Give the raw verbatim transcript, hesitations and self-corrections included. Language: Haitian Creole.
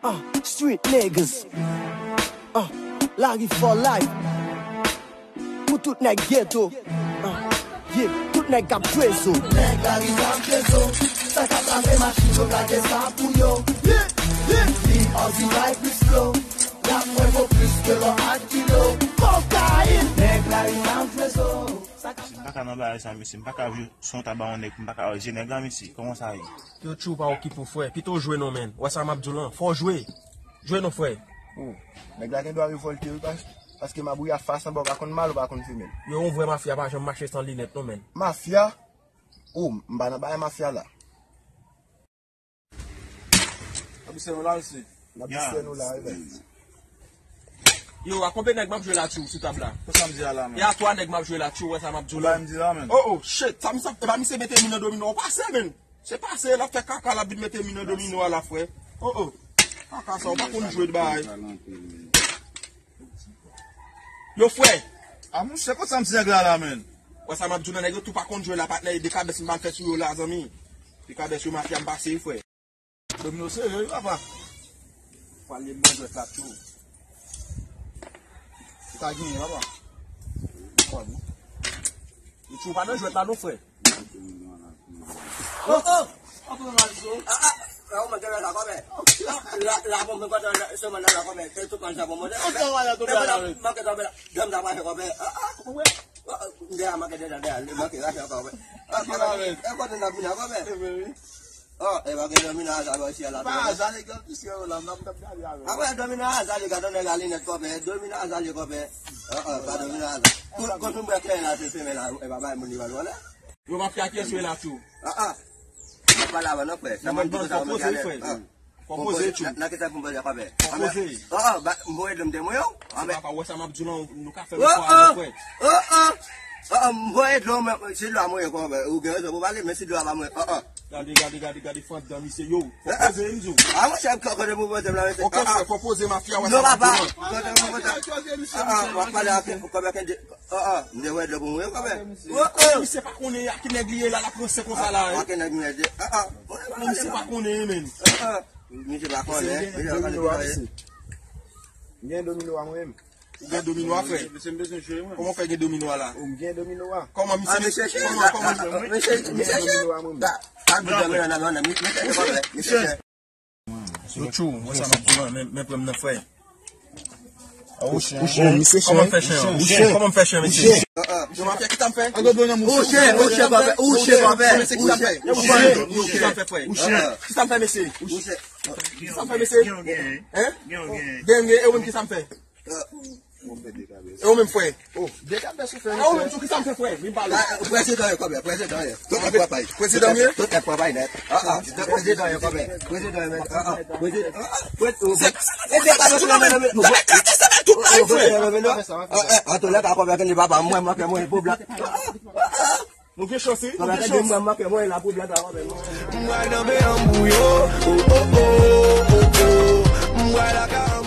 Uh, street niggas. Uh, Lari for life. Pou tout nèg geto. Uh, yeah, tout nèg k ap jwe zo. Nèg Lari k ap jwe zo. Sa k ap lave machin yo, gade sa pou yo. Yeah, yeah. Li òdi bay plis flo. L ap mwen vo plis ke lò ak kilo. Kokayin. Nèg Lari k ap jwe zo. Sa k ap... Mesye, m pa ka nan bagay sa, mesye. M pa ka jwe son ta ba yon nèg, m pa ka wè je nèg la, mesye. Kòman sa ye? Yo, tchou, pa okipe w, frè. Pito w jwe non, menn. Wè sa m ap di w lan? Fò w jwe. Jwe non, frè. Oh, nèg la gen dwa revòlte, wi, pas-, paske mabouya fas anba, ou pa konn mal, ou pa konn femèl. Yo, yon vrè mafya pa janm mache san linèt, non, menn. Mafya? Oh, m pa nan bagay mafya la. N ap bise nou la, mesye. N ap bise nou la, wi, bèl. Yo, a konbyen nèg m ap jwe la, tchou, sou tab la? Kòman sa m di a la, menn? E a twa nèg m ap jwe la, tchou, wè sa m ap di w la. Ou ba m di la, menn. Oh, oh, shit, sa m sa, e pa misye mete mi nan domino, ou pase, menn. Se pase, l ap fè kaka, l ap vin mete mi nan domino a la, frè. Oh, oh. Kaka sa, ou pa konn jwe de bagay. Yo, frè. A, monchè, kot sa m ti nèg la, la, menn? Wè sa m ap di w nan nèg yo tou pa konn jwe la, patnè, e de kabès m pa fè sou yo la, zanmi. De kabès yo mafya m pase, frè. Domino serye, wi, papa. Pral li mwen jwèt la, tchou. Ou ka genyen, papa. Ou tchou pa nan jwèt la, non, frè. Oh, oh! Ah, ah! Ah, ou manke la, la, kòmè. La, la, bon, men kontan, la, semen nan la, kòmè. Se tout man sa, bon, mwen. Manke tonbe la. Dam sa pa fè, kòmè. Ah, ah! M te la manke deja, deja, li manke, la, fè, kòmè. Ah, kòmè, e kote n ap vin la, kòmè. Oh, e pa gen domino aza, bò, isi a la. Pa aza, nèg yo, piske yo la, m ap gade avè w. Apre domino aza, li gade nèg a linèt, kòmè. Domino aza, li, kòmè. Ah, ah, pa domino aza. Kon, kon nou bwè kleren la, se semen la, e pa bay moun li pa vòlè. Yo, mafya, kiyès yo la, tchou? Ah, ah. Mwen pa la, non, frè. Nan mwen, fò poze, frè. Fò poze, tchou. Nan, nan ki sa pou mwen fè, frè? Fò poze. Ah, ah, ba, mwen, dlo m te mwen, yo. Ah, men. Papa, wè sa m ap di w lan, nou ka fè yon fwa avè, frè. Oh, oh. Oh, oh. M voye dlo, men, si dlo a mwen, kòmè. Ou gen rezon pou pale, men si dlo a pa mwen, oh, oh. Gade, gade, gade, gade, fant dan misye, yo. Fò poze, m di w. Ah, monchè, kote pou poze m la, mesye? Ok, frè, fò poze, mafya, wè sa m ap di w lan. Non, papa. Kote pou poze? Ah, ah, w ap pale ak, kòmè, Ah, ah, m te wè dlo pou mwen, kòmè. Oh, oh. Misye pa konnen a ki nèg li ye la, l ap ranse konsa la, hein. A ki nèg m ye, ah, ah. Misye pa konnen, menn. Ah, ah. Misye pa konnen, misye pa konnen ki sa ye. M gen domino a mwen menm. Ou gen domino a, frè? Misye, m bezwen jwe, mwen. Kòman w fè gen domino a la? Ou m gen domino a. Kòman misye, kòman, kòman misye, misye, domino a mwen menm. Yo, tchou, wè sa m ap di w lan, men, men pran m nan, frè. Ou chen. Ou chen. Kòman fè chen an? Ou chen. Kòman fè chen, mesye? Yo, mafya, kisa m fè? Ou chen, ou chen, kòmè, ou chen, kòmè. Mesye, kisa m fè? Ou chen. Kisa m fè, frè? Ou chen. Kisa m fè, mesye? Kisa m fè, mesye? Hein? Gen, gen. E ou menm, kisa m fè? E ou menm, frè? Oh, de kabès ou fè, e ou menm tou, kisa m fè, frè? Vin pale. Ah, prezidan yo, kòmè, prezidan yo. Tout nèg pwòp ay. Prezidan m ye? Tout nèg pwòp ay nèt. Ah, ah, prezidan yo, kòmè. Prezidan yo, men. Ah, ah, prezidan. Ah, ah, prezidan. Se, se, se, se, se, se, se, se, tout bagay, frè. Ah, ah, antouka, kòmè, ke li papa mwen, mwen, mwen, pou blan. Ah, ah, ah, ah. Nou gen chans, wi. Nou gen chans. Mwen, mwen, mwen, la pou blan, kòmè. Mwen, nan peyi an pou yo. Oh, oh, oh, oh, oh. Mwen, la ka